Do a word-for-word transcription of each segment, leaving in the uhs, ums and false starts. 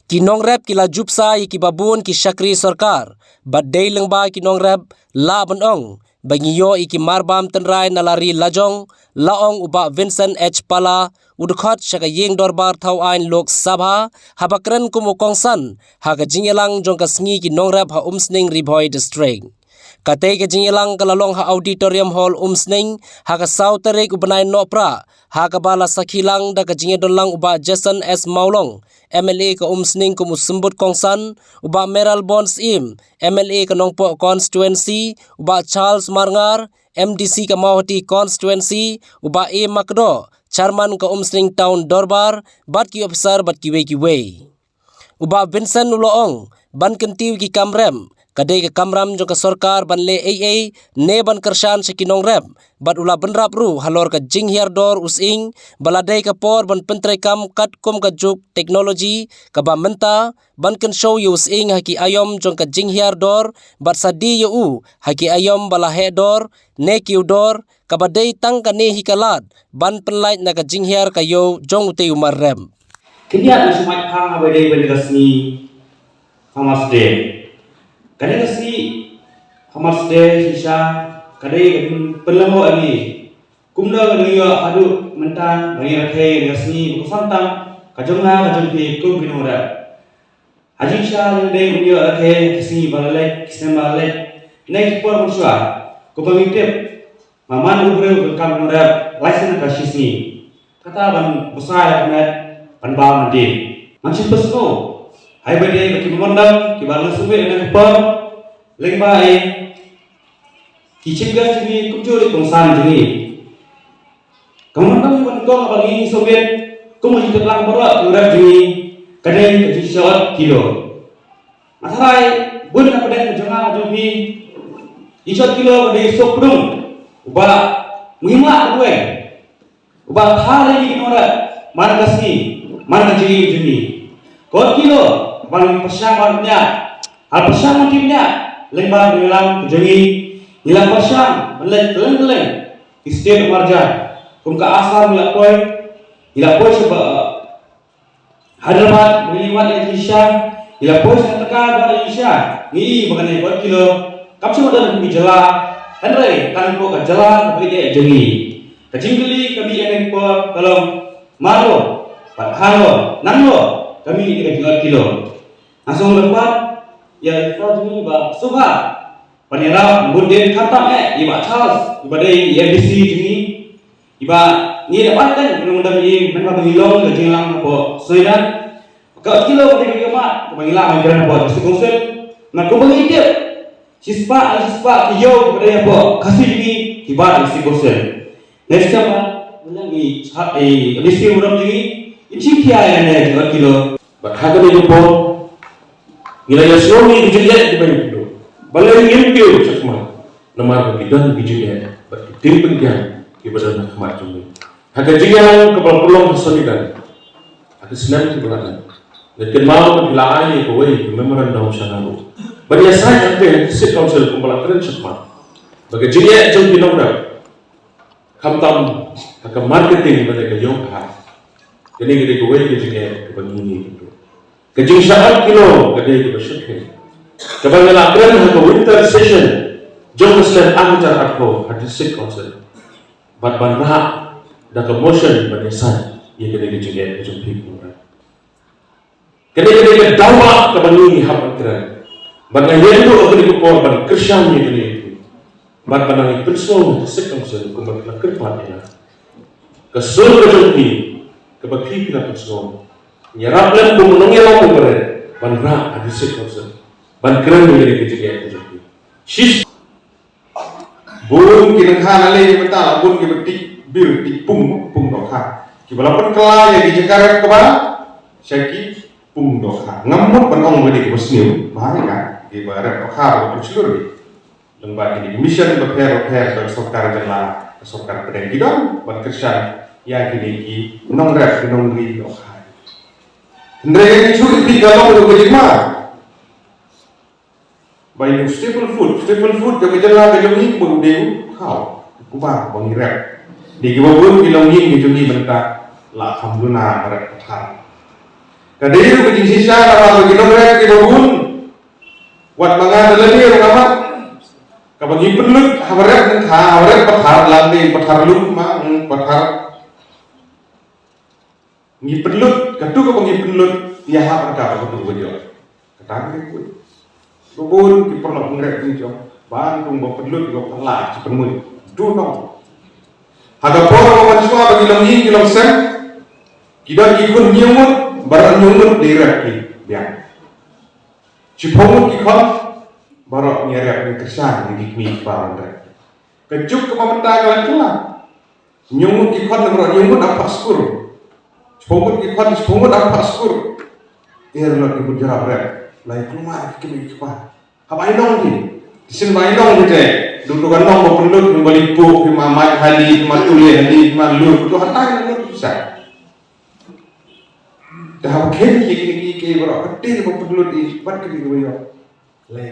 Ki nongrep ki la jubsa ïa kiba bun ki shakri sorkar, bad dei lyngba ki nongrep lah ban ong ba ngi ïoh ïa ki marbam tynrai na la ri lajong, la ong u Bah Vincent H Pala, u dkhot sha ka ïing dorbar thaw aiñ Lok Sabha, haba kren kum u kongsan ha ka jingïalang jong ka sngi ki nongrep ha Umsning, Ri Bhoi District. Katei ka jingïalang ka la long ha Auditorium Hall Umsning ha ka saw tarik u bnai Nohprah, ha kaba la sakhi lang da ka jingïadon lang u Bah Jason S Mawlong, M L A ka Umsning kum u symbud kongsan, u Bah Mayralborn Syiem, M L A ka Nongpoh Constituency, u Bah Charles Marngar, M D C ka Mawhati Constituency, u Bah A Makdoh, Chairman ka Umsning Town Dorbar, bad ki ophisar bad kiwei kiwei. U Bah Vincent u la ong, ban kyntiew ki kam rem, ka dei ka kamram jong ka sorkar ban leh ei ei, ne ban kyrshan sha ki nongrep, bad u la bynrap ruh halor ka jinghiar dor u sying, ba la dei ka por ban pyntreikam katkum ka juk teknoloji kaba mynta, ban kynshew ïa u sying ha ki aïom jong ka jinghiar dor, bad sa die ïa u ha ki aïom ba la heh dor, ne kiew dor, kaba dei tang kane hi ka lad ban pynlait na ka jinghiar ka ïew jong utei u mar rem. Khyndiat na shu mait phang haba dei ban ka sngi Farmers Day. Kane ka sngi Farmers Day shisha ka dei ka jingpynlong ïa ngi. Kumno ka ngi ïoh haduh mynta ba ngi rakhe ïa ka sngi ba ka samtang ka jong nga ka jong phi kum ki nongrep. Ha jingshisha ngi dei ban ïoh rakhe ki sngi ba la leit, ki snem ba la leit, ne ki por mynshuwa. Kumba ngi tip, ma man u briew u donkam nongrep lai sien ka shi sngi. Kata ban bsa ïa ka met, ban bam na dien. Ngan shu pynsngew, haba dei ba ki memorandum kiba la submit na ka por, lyngba ei, ki chief guest jong ngi kumjuh ruh ki kongsan jong ngi. Ka memorandum ba nyngkong ba ngi submit kum u jingtip lang baroh ki nongrep jong ngi, ka dei ka jingshah ot kilo. Nga tharai bun na pdeng jong nga jong phi, jingshah ot kilo ka dei suk pdung uba ngim lah ban weng, uba thar ïa ngi ki nongrep man ka sngi, man ka jingim jong ngi. Ka ot kilo ba ngi pyrshang ban ñiah, ha pyrshang ban ñiah lyngba ka jingïalam ka jong ngi. Ngi la pyrshang ban leit kylleng kylleng ki state marjan, kum ka Assam ngi la poi, ngi la poi sha ba Hyderabad, ngi wad ïa ka jingshisha, ngi la poi sha Karnataka, wad ïa ka jingshisha. Ngi i ba kane ka ot kilo kam shym don ha ki jylla, hynrei tang hapoh ka jylla kaba ïeit jong ngi. Ka jingkylli ka mih ha kane ka por ka long, mano bad hano, nangno ka mih ïa ka jingïoh ot kilo. Nga sngew lem pat ïa i Bah Jong Ngi ba sngewbha ban ïarap bun dien, khamtam eh i Bah Charles, iba dei i M D C jong ngi, iba ngi la bat teng nongdem i, mynba ba ngi long ka jingïalang hapoh Soidan. Ka ot kilo ka dei ka jingmut kaba ngi lah ban kren hapoh District Council. Namar kumba ngi tip, shispah, shispah ki ïew kiba dei hapoh Khasi jong ngi ki bat ha District Council. Next time, ah, ngi, eh, M D C burom jong ngi, in shu khia ïa kane ka ot kilo. Bad ha kane ka por ngi la ïa sngew ïa ki jingeh kiba ngi pynduh. Balei ngim kiew shakhmat? Namar ba ki don ki jingeh bad ki ting pynbiang kiba don ha khmat jong ngi. Ha ka jingïalang kaba pynlong ha Soidan ha ka snem kaba la dep, nga kynmaw ba ki la ai ïa kawei ka memorandum sha nga ruh ban ïasaid hangtei ha District Council kumba la kren shakhmat, ba ka jingeh jong ki nongrep, khamtam ha ka marketing bad ka ïew bhah. Kane ka dei kawei ka jingeh kaba ngi ngi pynduh. Ka jingshah ot kilo ka dei kaba shyrkhei kaba ngi la kren ha ka winter session jong ka snem ar hajar arphew ha District Council. Bad ban rah da ka motion ban ïasaid ïa kane ka jingeh ka jong phi ki nongrep. Kane ka dei ka daw ba kaba ngi hap ban kren. Bad nga ïeng ruh ha kane ka por ban kyrshan ïa kane ka, bad ban nang pynsngew ha ka District Council kumba ki la kyrpad ïa nga. Ka sur ka jong phi kaba phi phi la pynsngew, ngi ïarap lem kum u nongïalam uba rit ban rah ha District Council ban kren ïa kane ka jingeh ka jong phi. Shish. Bun ki nongkha na lei mynta la bun kiba tih bir, tih pung, pung dohkha. Kiba la pynkylla ïa ki jaka rep kaba sha ki pung dohkha. Ngam mut ban ong ba dei kiba sniew, ba ha ka kiba rep dohkha ba pung shlur ki. Lyngba kine ki mission bapher bapher ba ka sorkar jylla, ka sorkar pdeng ki don ban kyrshan ïa kine ki nongrep ki nongri dohkha. Hynrei ngi shu ïa ka long ka jingma. Ba ïa u staple food, staple food jong ka jylla ka jong ngi kumba u dei u khaw, u kba ba ngi rep. Dei kiba bun ki longïing ki jong ngi mynta la kham duna ba rep pathar. Ka dei ruh ka jingshisha namar ba ki nongrep kiba bun, wat ma nga na lade ruh nga mad, kaba ngi pynlut ha ba rep nyngkha, ha ba rep pathar, lane pathar lum ma, hmm, pathar. Ngi pynlut, katu kaba ngi pynlut, ïa hap ka katu kaba jong. Kata ka dei bun. Ba bun ki paralok nongrep ngi jong, ban tung ba pynlut, ba pynlah, ki pynmut. Tu nong. Ha ka por ba mynshuwa ba ngi long ïing, ngi long sem, ki don ki khun hynñiew ngut, baroh hynñiew ngut dei rep ki biang. Shiphew ngut ki khon, baroh ngi rep, ngi kyrshan ïa ki kmie ki kpa ban rep. Ka juk kaba mynta ka la kylla. Hynñiew ngut ki khon, baroh hynñiew ngut ap phah skul. Shiphew ngut ki khon, shiphew ngut ap phah skul. Ïa la ki bun jrap rep. La ïa kulmar ki kmie ki kpa. Haba ai nong ki. Shisien ba ai nong ki te. Duk duk ka nong ba pynlut, ba lipuk, ki ma mait hali, ki ma tule hali, ki ma lut, tu hatai lut ki sa. Te haba khein ki kine ki, ki baroh ka te ba pynlut i, wat ki ki ba ïoh. Lei.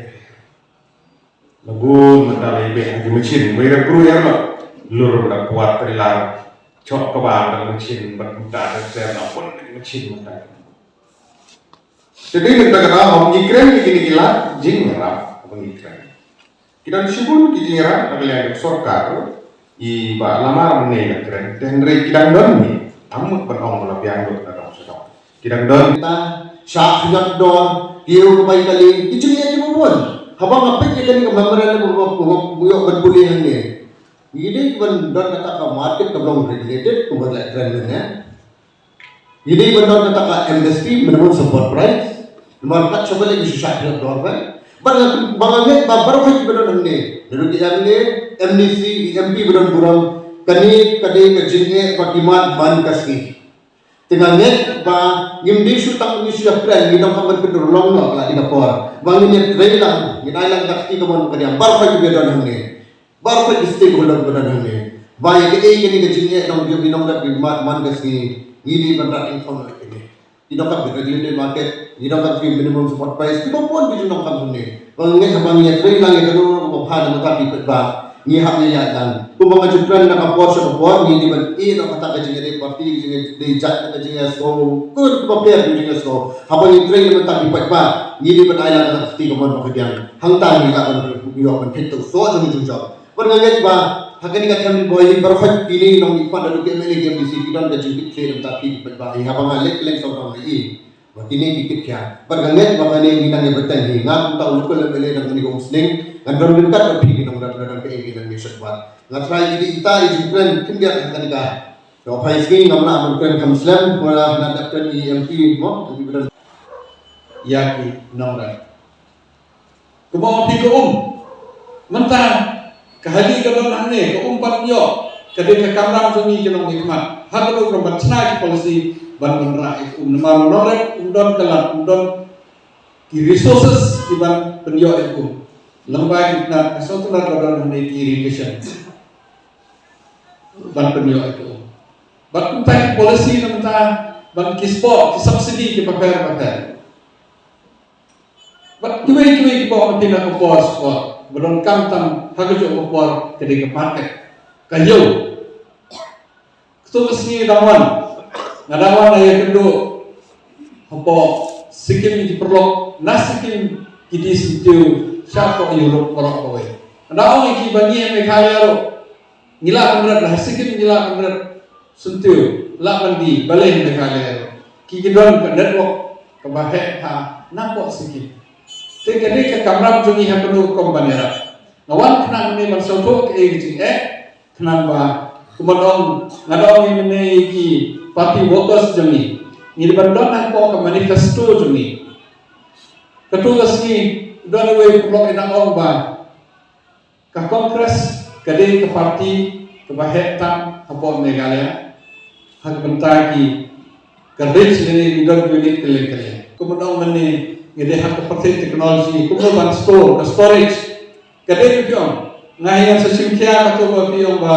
La bun mynta lei beh ha ki machine, wei da kru ïa la. Lur ba da puat trailer. Chok kaba da machine, bad mynta da trailer, la bun da machine mynta. Te dei mynta ka daw haba ngi kren ïa kine ki lad jingïarap, haba ngi kren. Ki don shibun ki jingïarap na ka liang jong sorkar, i Bah Lamar mynne i la kren, te hynrei ki dang don hi, ym mut ban ong ba la biang lut na dong sha dong. Ki dang don. Ta, shah khñiot dor, kiew ka bai kali, ki jingeh kiba bun. Haba nga peit ïa kane ka memorandum ba, ba, ba, ba, ban pule hangne. Ngi dei ban don kata ka market kaba long regulated, kumba la kren mynne. Ngi dei ban don kata ka M S P, minimum support price. Namar kat sha ba leh ngi shu shah khñiot dor ba. Ba nga, ba nga ngeit ba baroh kiba don hangne, naduh ki M L A, M D C, ki M P ba don burom, kane ka dei ka jingeh ba ki mad man ka sngi. Te nga ngeit ba ngim dei shu tang ngi shu ïa kren, ngi donkam ban pynurlong noh ka la dei ka por. Ba ngin ïatrei lang, ngin ai lang ka kti kamon kadiang, baroh kiba don hangne. Baroh ki stakeholder ba don hangne. Ba ïa kaei kane ka jingeh dang biang, ngi donkam ban man, man ka sngi, ngi dei ban rat ïa ka khong ïa kane. Ngi donkam ban regulated market, ngi donkam ban minimum support price, kiba bun ki jingdonkam hangne. Ba ngeit haba ngi ïatrei lang ïa kano kano kaba bha na ka bynta ki paidbah, ngi hap ïa ïaid lang. Kumba nga ju kren na ka por sha ka por, ngi dei ban ïeh na kata ka jingïadei party, ka jingïadei jait, ka jingïasngew, kumba pher ka jingïasngew. Haba ngi trei na ka bynta ki paidbah, ngi dei ban ai lang ka kti kamon ba ka biang. Hangta ngi lah ban ïoh ban pynthut soh jong ngi jong jong. Bad nga ngeit ba ha kane ka thaiñ ba ïa baroh kine ki nongmihkhmat, naduh ki M L A, ki M D C, ki don ka jingkit khlieh na ka bynta ki paidbah. Ïa haba nga leit kylleng sawdong nga ïohi ba kine ki kit khia. Bad nga ngeit ba kane ngi nang ïa bteng hi, nga kumta u local M L A na kane ka umsning, ngan don ryngkat bad phi ki nongdon, ngan don kaei kaei ngan ïa shad bad. Nga tharai ïa ita i jingkren khyndiat ha kane ka Ka phai sngi ngam lah ban kren kham slem, nga la dep kren i M P mo, M P ba don. Ïa ki nongrep. Kumba ong phi ka um. Mynta ka hali ka don hangne, ka um pat ïoh, ka dei ka kamram jong ngi ki nongmihkhmat. Ha ka rukom ban shna ki policy ban wanrah ïa ka um, namar u nongrep um don ka lad, um don ki resources kiban pynïoh ïa ka um. Lyngba ki tnat, ka sngewtynnat ka don hangne ki irrigation. Ban pynïoh ïa ka um. Bad kumta ki policy na mynta ban ki sport, ki subsidy kiba pher bapher. Bad kiwei kiwei kiba ong phi na ka por sport, ba donkam tam ha kajuh ka por ka dei ka market. Ka ïew. Katu ka sngi dang wan, nga dang wan ïakynduh hapoh Sikkim, ki paralok na Sikkim ki die syntiew shapoh Europe baroh kawei. Nga dang ong ïa ki ba ngi ha Meghalaya ruh ngi lah ban ret, ha Sikkim ngi lah ban ret syntiew, lah ban die, balei ha Meghalaya ruh? Ki, ki don ka network kaba heh ha napoh Sikkim. Te ka dei ka kamram jong ngi ha kano ka rukom ban ïarap. Nga wan khnang ne ban sngewthuh kaei ka jingeh, khnang ba, kumba nga ong, nga ong ïa kine ki party workers jong ngi, ngi dei ban don hapoh ka manifesto jong ngi. Katu ka sngi don uwei u paralok u dang ong ba ka Congress ka dei ka party kaba heh tam hapoh Meghalaya. Ha ka bynta ki, ka ridge lane ki don unit kylleng kylleng. Kumba ong mynne, ngi dei ha ka pyrthei technology, kumno ban store, ka storage. Ka dei phi ong, nga hi ngan sa shim khia katu ba phi ong ba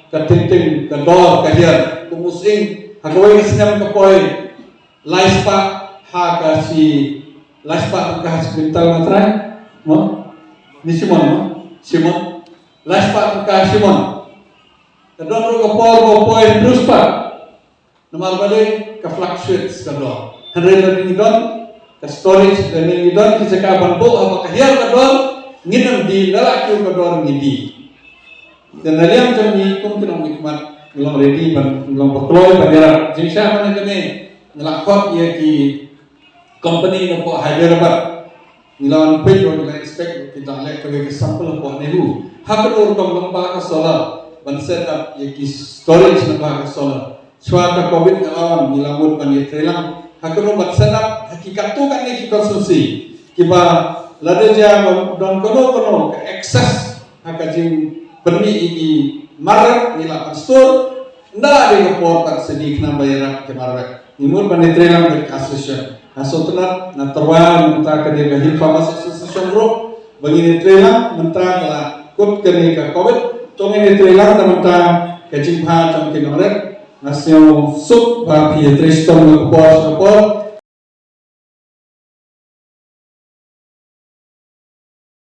ka teng teng, ka dor, ka hiar, kum u sying, ha kawei ka snem ka poi lai spah ha ka shi, lai spah ka ha shi quintal, nga trai? Mo? Ni shimon, mo? Shimon. Lai spah ka ha shimon. Ka don ruh ka por ba poi hynriew spah. Namar balei? Ka fluctuates ka dor. Hynrei lada ngi don ka storage, lada ngi don ki jaka ban buh haba ka hiar ka dor, ngin ym die, lada la kiew ka dor ngin die. Te na liang jong ngi kum ki nongmihkhmat ngi long ready ban, ngi long ba kloi ban ïarap. Jingshah mynne kane ngi la khot ïa ki company napoh Hyderabad. Ngi la wan peit ruh, ngi la inspect ruh, ki dang leh kawei ka sample hapoh NEHU. Ha kano rukom lyngba ka solar ban set up ïa ki storage lyngba ka solar. Shuwa ka covid ka la wan, ngi la mut ban ïatreilang ha kano ban set up ha ki katto katne ki constituency kiba lada jia ba don kano kano ka excess ha ka jingpynmih ïa ki marrep, ngi la ban store. Ynda dei ka por pat sa die khnang ba ïarap ki marrep, ngi mut ban ïatreilang bad ka association. Nga sngewtynnat, nga tyrwa mynta ka dei ka Hill Farmers Association ruh ba ngin ïatreilang mynta ka la kut kane ka covid. To ngin ïatreilang da mynta ka jingbha jong ki nongrep. Nga sngew suk ba phi ïatrei shitom ha ka por sha ka por.